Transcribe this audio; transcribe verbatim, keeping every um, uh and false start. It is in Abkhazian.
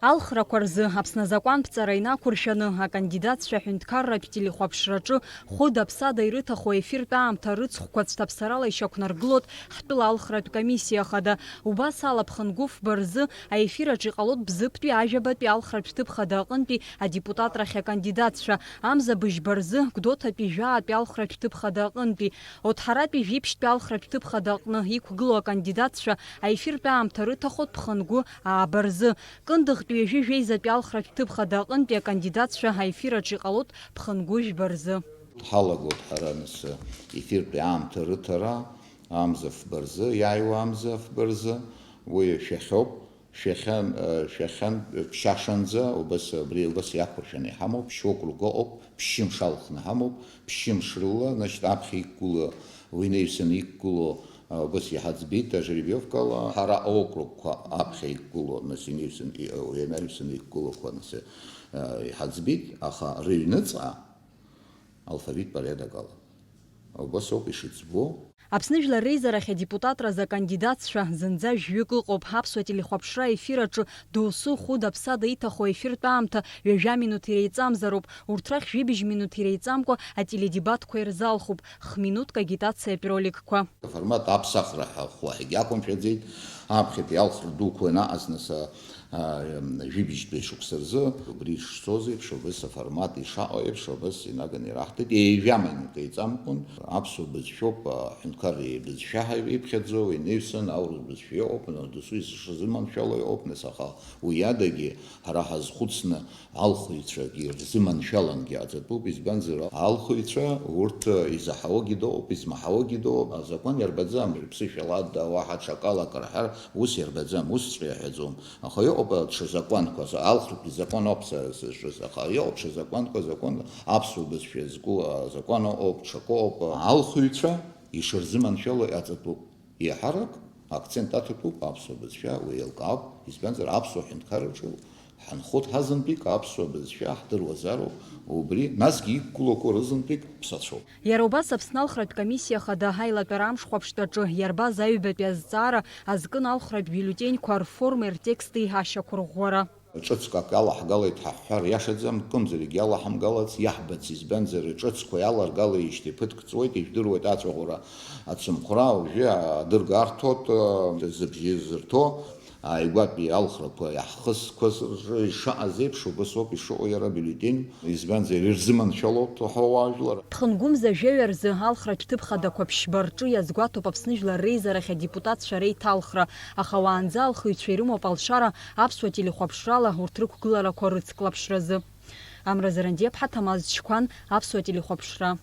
Алхрақәа рзы Аԥсны азакәанԥҵара инақәыршәаны, акандидатцәа аҳәынҭқарратә телехәаԥшраҿы хәыда-ԥсада ирыҭаху аефиртә аамҭа рыцхәқәа цәҭаԥсарала ишьақәнаргылоит ҳтәыла алхратә комиссиа хада. Убас ала, Ԥхынгәы фба рзы аефираҿ иҟалоит Бзыԥтәи ажәабатәи алхратә ҭыԥ хада аҟынтәи адепутатрахь акандидатцәа, Амза быжьба рзы Гәдоуҭатәи жәаатәи алхратә ҭыԥ хада аҟынтәи, Оҭҳаратәи жәиԥшьтәи алхратә ҭыԥ хада аҟны иқәгылоу акандидатцәа аефиртә аамҭа рыҭахоит Ԥхынгәы ааба рзы. Кындыӷтәи ҩажәи жәеизатәи алхратә ҭыԥ хада аҟынтәи акандидатцәа аефираҿ иҟалоит Ԥхынгәы жәба рзы. Ҳалагоит ҳара нас ефиртәи аамҭа рыҭара Амза фба рзы, иааиуа Амза фба рзы, уи шәахьоуп, шәахьан, э, шәахьан, э, ԥшьашанӡа, убас, абри убас иақәыршәаны иҳамоуп, ԥшь-округ ыҟоуп, ԥшьымш алхны ҳамоуп, ԥшьымш рыла, значит, аԥхьа иқәгылоу, уи инаҩсан иқәгылоу, э, убас иҳаӡбеит, ажеребиовкала, ҳара аокругқәа аԥхьа иқәгылоу, нас инаҩсан, и-, уи инаҩсан иқәгылақәа, нас, э, иҳаӡбеит, аха рыҩныҵҟа алфавит порядок ала. Убас ауп ишыӡбо. Аԥсны Жәлар Реизарахь адепутатра азы акандидатцәа зынӡа жәҩык ыҟоуп. Аԥсуа телехәаԥшра аефир аҿы досу хәыда-ԥсада иҭаху аефиртә аамҭа ҩажәа минуҭ иреиҵамзароуп. Урҭ рахь жәибжь минуҭ иреиҵамкәа ателедебатқәа ирзалхуп, х-минуҭк агитациатә роликқәа. Аформат аԥсахра ҳәа хәлаҳәгьы ақәымшәаӡеит. Аԥхьатәи алхра дуқәа ианаҟаз нас, а, жәибжьтәи шықәса рзы, убри ишцоз еиԥш, убыс аформат ишаҟоу еиԥш, убыс инаганы ираҳҭеит. Ҩажәа минуҭ еиҵамкәан, аԥсуа бызшәоуп, аҳәынҭқарра еибызшәа ҳәа иԥхьаӡоу инаҩсан аурыс бызшәа иҟоуп, досу ишазыманшәало иҟоуп, нас аха уи адагьы ҳара ҳазхәыцны алхыҩцәагьы ирзыманшәалангьы аҵатәуп, избанзар, алхыҩцәа урҭ изаҳауагьы дыҟоуп, измаҳауагьы дыҟоуп, азакәан иарбаӡам, рыԥсышәала адда, уаҳа ҽакала акы рҳәар, ус иарбаӡам, усҵәҟьа иаҳәаӡом. Аха иҟоуп даҽа закәанқәа, са-, алхратәи закәан ауп сара сызҿыз, аха иҟоуп ҽа закәанқәа, закәан аԥсуа бызшәа иазку азакәан ыҟоуп, ҽакы ыҟоуп. Алхыҩцәа ишырзыманшәало иаҵатәуп. Еиҳарак акцент аҭатәуп аԥсуа бызшәа, уи еилкаауп, избанзар, аԥсуа ҳәынҭқарраҿы ҳанхоит ҳазынтәык аԥсуа бызшәа ҳдыруазароуп, убри, насгьы иқәгылақәоу рызынтәык ԥсацәоуп. Иара убас Аԥсны алхратә комиссиа хада аилатәара амш хәаԥштәаҿы иарбаз аҩбатәи азҵаара азкын алхратә биуллетеньқәа рформеи ртексти ашьақәырӷәӷәара. Ҿыцк ак алаҳгалеит ҳәа ҳҳәар иашаӡам, акымзарак иалаҳамгалац, иаҳбац, избанзар, ҿыцқәа иаларгалеижьҭеи ԥыҭк ҵуеит, ижәдыруеит аҵәаӷәара ацымхәра, уажәы адырга арҭоит, зыбжьы зырҭо, ааигәатәи алхрақәа иаҳхысқәаз рҿы ишаҟаз еиԥш, убас ауп ишыҟоу иара абиуллетень, избанзар, ирзыманшәалоуп ҳәа уаажәлар. Ԥхынгәымза жәаҩа рзы алхратә ҭыԥ хадақәа ԥшьба рҿы иазгәаҭоуп Аԥсны Жәлар Реизарахь адепутатцәа реиҭалхра, аха уаанӡа алхыҩцәа ирымоуп алшара аԥсуа телехәаԥшрала урҭ рықәгыларақәа рыцклаԥшразы. Амра Зарандиаԥҳа, Ҭамаз Чқәан, аԥсуа телехәаԥшра.